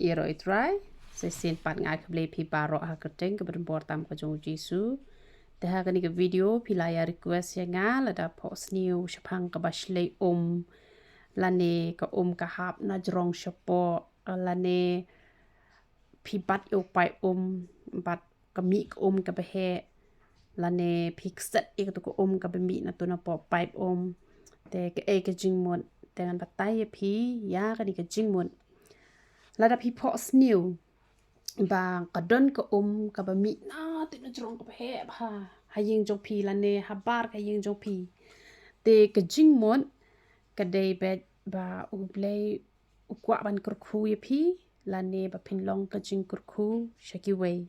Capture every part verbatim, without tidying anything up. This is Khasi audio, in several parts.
Ïaroh ïa u Trai. Sa shisien pat nga ai khublei ïa phi baroh ha ka kyrteng kaba donbor tam ka jong u Jisu. Te ha kane ka video phi la ïa request ïa nga lada phohsniew shaphang kaba shlei um, lane ka um ka hap na jrong shapoh, lane phi bat ïa u paip um, bat ka mih ka um kaba heh, lane phi kset ïa katu ka um kaba mih na tu na poh paip um. Te kaei ka jingmut? Te ngan batai ïa phi ïa kane ka jingmut. Lada phi phohsniew ba ka don ka um kaba mih na tu na jrong kaba heh bha ha ïing jong phi lane habar ka ïing jong phi, te ka jingmut ka dei beit ba U Blei u kwah ban kyrkhu ïa phi, lane ba phin long ka jingkyrkhu sha kiwei.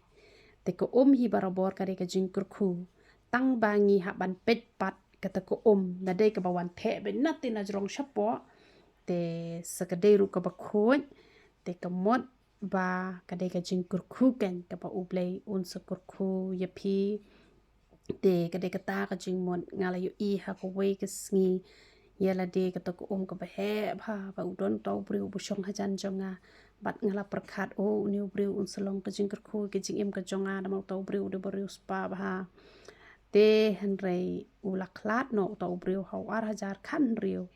Te ka um hi barabor ka dei ka jingkyrkhu. Tang ba ngi hap ban peit pat kata ka um, lada dei kaba wan theh beit na te na jrong shapoh, te sa ka dei ruh kaba khuid, te ka mut ba ka dei ka jingkyrkhu keiñ kaba U Blei un sa kyrkhu ïa phi. Te ka dei kata ka jingmut. Nga la ïohi ha kawei ka sngi ïa lade kata ka um kaba heh bha, ba u don uta u briew uba shong hajan jong nga. Bad nga la pyrkhat, o, une u briew un sa long ka jingkyrkhu ka jingim ka jong nga, namar uta u briew u dei u briew spah bha. Te hynrei u la khlad noh uta u briew ha u ar hajar khathynriew.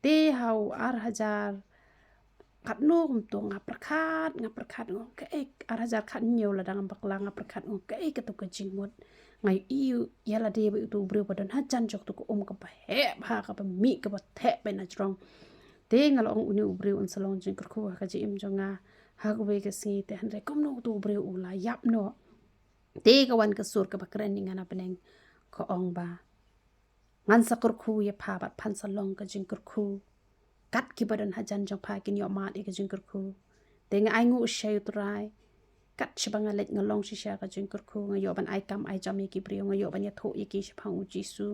Te ha u ar hajar khatno kumto nga pyrkhat, nga pyrkhat, nga ong kaei, ar hajar khathynñiew lada ngam bakla, nga pyrkhat, nga ong kaei katu ka jingmut. Nga ïohi ïa lade ba utu u briew ba don hajan jong katu ka um kaba heh bha, kaba mih kaba theh beit na jrong. Te nga la ong une u briew un sa long jingkyrkhu ha ka jingim jong nga ha kawei ka sngi, te hynrei kumno utu u briew u la ïap noh. Te ka wan ka sur kaba kren ïa nga na bneng, ka ong ba ngan sa kyrkhu ïa pha bad phan sa long ka jingkyrkhu, kat kiba don hajan jong pha kin ïoh mad ïa ka jingkyrkhu. Te nga ainguh sha U Trai, kat shaba nga leit nga long shisha ka jingkyrkhu, nga ïoh ban ai kam ai jam ïa ki briew, nga ïoh ban ïathuh ïa ki shaphang U Jisu,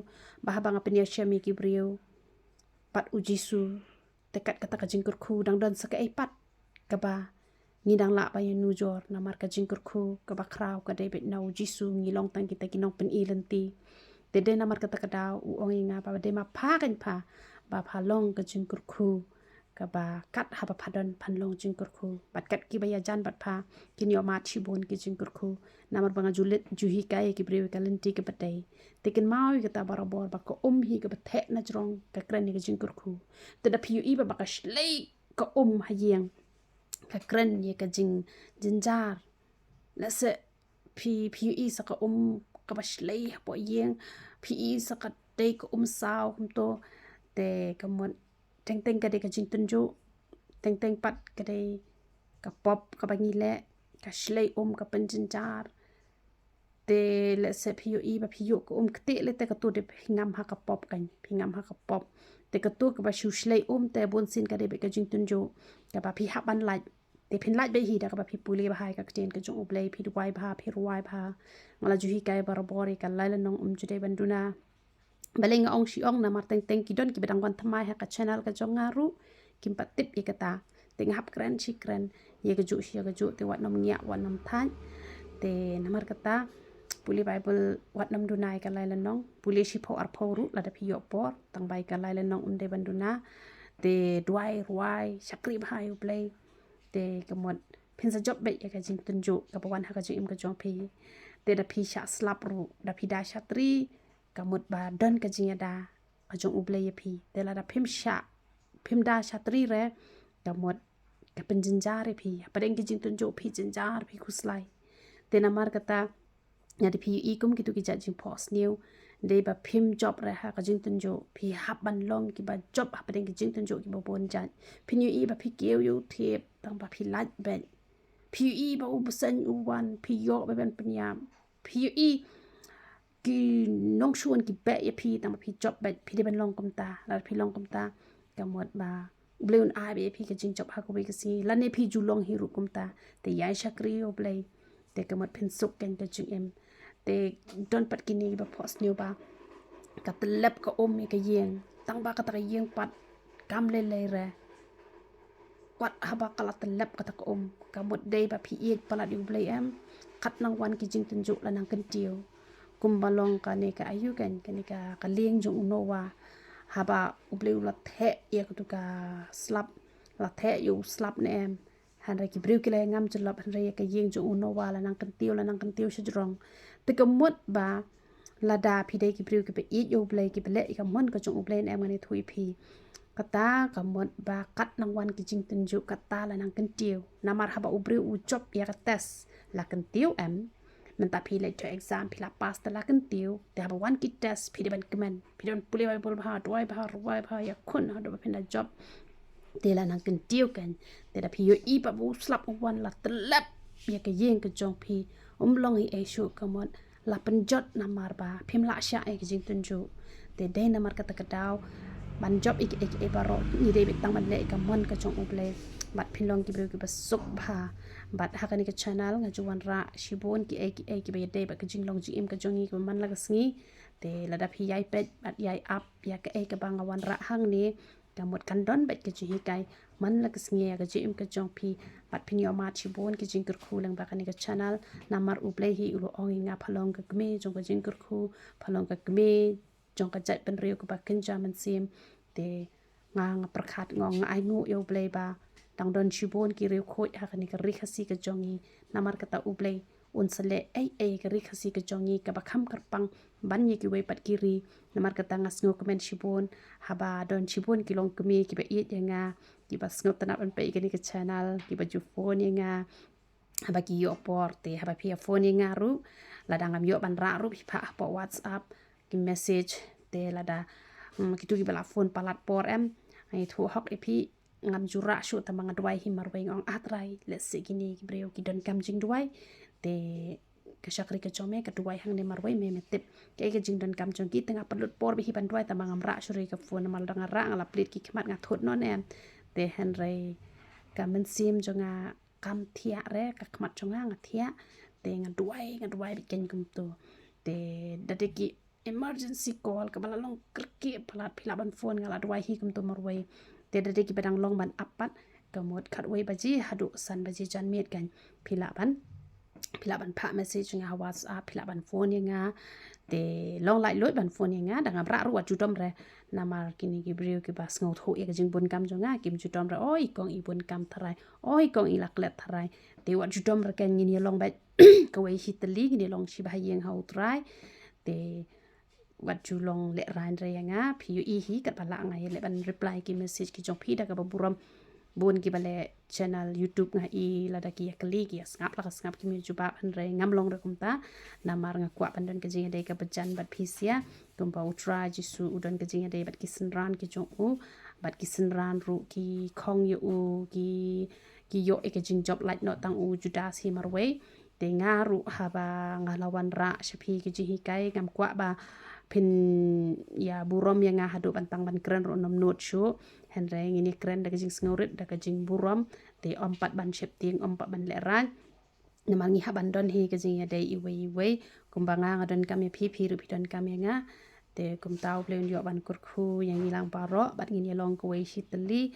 ba haba nga pynïashem ïa ki briew bad U Jisu, te kat kata ka jingkyrkhu dang don sa kaei pat kaba ngi dang lah ban ïanujor, namar ka jingkyrkhu kaba khraw ka dei beit na U Jisu, ngi long tang kita ki nongpyni lynti. Te dei namar kata ka daw u ong ïa nga ba dei ma pha keiñ pha ba pha long ka jingkyrkhu, kaba kat haba pha don phan long jingkyrkhu, bad kat kiba ïajan bad pha kin ïoh mad shibun ki jingkyrkhu, namar ba nga ju leit ju hikai ïa ki briew ïa ka lynti kaba dei. Te kynmaw ïa kata barabor ba ka um hi kaba theh na jrong, ka kren ïa ka jingkyrkhu. Te da phi ïohi ba, ba ka shlei ka um ha ïing ka kren ïa ka jingjynjar. Lehse phi, phi ïohi sa ka um kaba shlei hapoh ïing, phi ïohi sa ka dei ka um saw kumto, te ka mut teng teng ka dei ka jingtynjuh, teng teng pat ka dei ka pop kaba ngi leh, ka shlei um ka pynjynjar. Te lehse phi ïohi ba phi ïoh ka um ktieh lei, te katu dei phi ngam ha ka pop keiñ, phi ngam ha ka pop. Te katu kaba shu shlei um te bunsien ka dei beit ka jingtynjuh kaba phi hap ban lait. Te phin lait beit hi da kaba phi pule bha ïa ka ktien ka jong U Blei, phi duwai bha, phi rwai bha. Nga la ju hikai barabor ïa ka lai lynong, ym ju dei ban duna. Balei nga ong shi ong? Namar teng teng ki don kiba dang wan thymmai ha ka channel ka jong nga ruh kim pat tip ïa kata. Te nga hap kren shi kren, ïa kajuh shi ïa kajuh, te wat nym ngiah, wat nym thait. Te namar kata, pule Baibl wat nym duna ïa ka lai lynong, pule shiphew arphew ruh lada phi ïoh por, tang ba ïa ka lai lynong ym dei ban duna. Te duwai rwai, shakri bha ïa U Blei. Te ka mut phin sa jop beit ïa ka jingtynjuh kaba wan ha ka jingim ka jong phi. Te da phi shah slap ruh, da phi da shatri, ka mut ba don ka jingïada ka jong U Blei ïa phi. Te lada phim shah, phim da shatri re, ka mut ka pynjynjar ïa phi. Hapdeng ki jingtynjuh phi jynjar, phi khuslai. Te namar kata, lada phi ïohi kum kitu ki jait jingphohsniew, dei ba phim jop re ha ka jingtynjuh, phi hap ban long kiba jop hapdeng ki jingtynjuh kiba bun jait. Phin ïohi ba phi kiew ïa u thiep, tang ba phi lait beit. Phi ïohi ba u bseiñ u wan, phi ïoh beit ban pynïap. Phi ïohi ki nongshun ki beh ïa phi, tang ba phi jop beit, phi dei ban long kumta. Lada phi long kumta, ka mut ba U Blei un ai beit ïa phi ka jingjop ha kawei ka sngi. Lane phi ju long hi ruh kumta, te ïai shakri ïa U Blei. Te ka mut phin suk keiñ ka jingim. Te don pat kine kiba phohsniew ba ka tyllep ka um ïa ka ïing, tang ba kata ka ïing pat kam lei lei re. Wat haba ka la tyllep kata ka um, ka mut dei ba phi ïeit palat ïa U Blei em? Kat nang wan ki jingtynjuh la nang kyntiew. Kumba long kane ka, aïu keiñ, kane ka, ka lieng jong u Noah. Haba U Blei u la theh ïa katu ka slap, la theh ïa u slap ne em? Hynrei ki briew ki la ngam jyllop, hynrei ïa ka ïing jong u Noah la nang kyntiew, la nang kyntiew shajrong. Te ka mut ba lada phi dei ki briew kiba ïeit ïa U Blei, kiba leh ïa ka mon ka jong U Blei, ne em, ngan ïathuh ïa phi. Kata ka mut ba kat nang wan ki jingtynjuh kata la nang kyntiew. Namar haba u briew u jop ïa ka test, la kyntiew, em. Mynta phi leit to exam, phi la pass te la kyntiew. Te haba wan ki test, phi dei ban kmen, phi dei ban pule Baibl bha, duwai bha, rwai bha, ïakhun haduh ba phin da jop. Te la nang kyntiew, kan. Te da phi ïohi ba u slap u wan, la tyllep ïa ka ïing ka jong phi. Um long hi ei shuh, ka mut la pynjot namar ba phim lah shah ïa ka jingtynjuh. Te dei namar kata ka daw ban jop ïa kiei kiei baroh, ngi dei beit tang ban leh ïa ka mon ka jong U Blei. Bad phin long ki briew kiba suk bha. Bad ha kane ka channel nga ju wanrah shibun kiei kiei kiba ïadei bad ka jinglong jingim ka jong ngi kaba man la ka sngi. Te lada phi ïai peit bad ïai ap ïa kaei kaba nga wanrah hangne, ka mut kan don beit ka jinghikai man la ka sngi ïa ka jingim ka jong phi. Bad phin ïohmad shibun ki jingkyrkhu lyngba kane ka channel. Namar U Blei hi u la ong ïa nga, pha long ka kmie jong ka jingkyrkhu, pha long ka kmie jong ka jaitbynriew kaba kynja mynsiem. Te nga, nga pyrkhat, nga ong, nga ainguh ïa U Blei ba dang don shibun ki riewkhuid ha kane ka ri Khasi ka jong ngi. Namar kata U Blei un sa leh ei ei ka ri Khasi ka jong ngi kaba kham kyrpang ban ïa kiwei pat ki ri. Namar kata nga sngewkmen shibun haba don shibun ki longkmie kiba ïeit ïa nga, kiba sngewtynnat ban peit ïa kane ka channel, kiba ju phone ïa nga haba ki ïoh por. Te haba phi ïa phone ïa nga ruh, lada ngam ïoh ban rah ruh, phi phah hapoh WhatsApp ki message. Te lada, mm, kito kiba la phone palat por, em, nga ïathuh hok ïa phi, ngam ju rah shuh, tangba nga duwai hi marwei, nga ong, ah Trai, lehse kine ki briew ki donkam jingduwai. Te ka shakri ka jong me ka duwai hangne marwei, me me tip kaei ka jingdonkam jong ki. Te nga pynlut por bha hi ban duwai, tangba ngam rah shuh ruh ïa ka phone, namar lada nga rah, nga la plied ki khmat, nga thut noh, em. Te hynrei ka mynsiem jong nga kam thiah re, ka khmat jong nga nga thiah. Te nga duwai, nga duwai beit keiñ kumto. Te da dei ki emergency call kaba la long kyrkieh palat, phi lah ban phone, nga la duwai hi kumto marwei. Te da dei kiba dang long ban ap pat, ka mut khatwei baje haduh san baje janmiet, kan, phi lah ban, phi lah ban phah message ïa nga ha WhatsApp, phi lah ban phone ïa nga. Te long laitluid ban phone ïa nga, da ngam rah ruh wat ju dom re. Namar kine ki briew kiba sngewthuh ïa ka jingbunkam jong nga kim ju dom re, oi kong, i bunkam tharai, oi kong, i la klet tharai. Te wat ju dom re, kan, ngin ïa long beit kawei shi tylli, ngin ïa long shi bha ïing ha U Trai. Te wat ju long lehraiñ re ïa nga. Phi ïohi hi katba lah nga ïaleh ban reply ki message ki jong phi da kaba burom. Bun kiba leh channel YouTube nga i, lada ki ïa kylli, ki ïa sngap la ka sngap, kim ïa jubab, hynrei ngam long re kumta. Namar nga kwah ban don ka jingïadei kaba jan bad phi sha, kumba U Trai Jisu u don ka jingïadei bad ki synran ki jong u, bad ki synran ruh ki khong ïa u, ki, ki ïoh ïa ka jingjop lait noh tang u Judas hi marwei. Te nga ruh haba nga la wanrah sha phi ka jinghikai, ngam kwah ba phin ïa burom ïa nga haduh ban tang ban kren ruh nym nud shuh. Hynrei ngin ïa kren da ka jingsngewrit, da ka jingburom. Te ym pat ban sheptieng, ym pat ban lehraiñ. Namar ngi hap ban don hi ka jingïadei iwei iwei. Kumba nga, nga donkam ïa phi, phi ruh phi donkam ïa nga. Te kumta U Blei un ïoh ban kyrkhu ïa ngi lang baroh, bad ngin ïa long kawei shi tylli.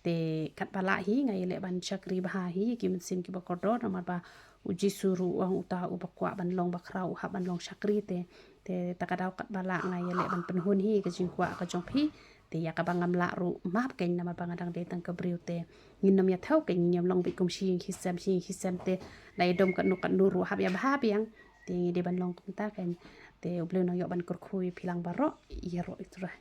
Te katba lah hi nga ïaleh ban shakri bha hi ïa ki mynsiem kiba kordor, namar ba U Jisu ruh u ong uta uba kwah ban long bakhraw u hap ban long shakri. Te, te ta ka daw katba lah nga ïaleh ban pynhun hi ka jingkwah ka jong phi. Te ïa kaba ngam lah ruh map keiñ, namar ba nga dang dei tang ka briew, te ngin nym ïa thew keiñ, ngin ïa long beit kum shi ïing shi sem, shi ïing shi sem, te la ïa dom katno katno ruh hap ïa bha biang. Te ngi dei ban long kumta keiñ. Te U Blei un nang ïoh ban kyrkhu ïa phi lang baroh, ïaroh ïa U Trai.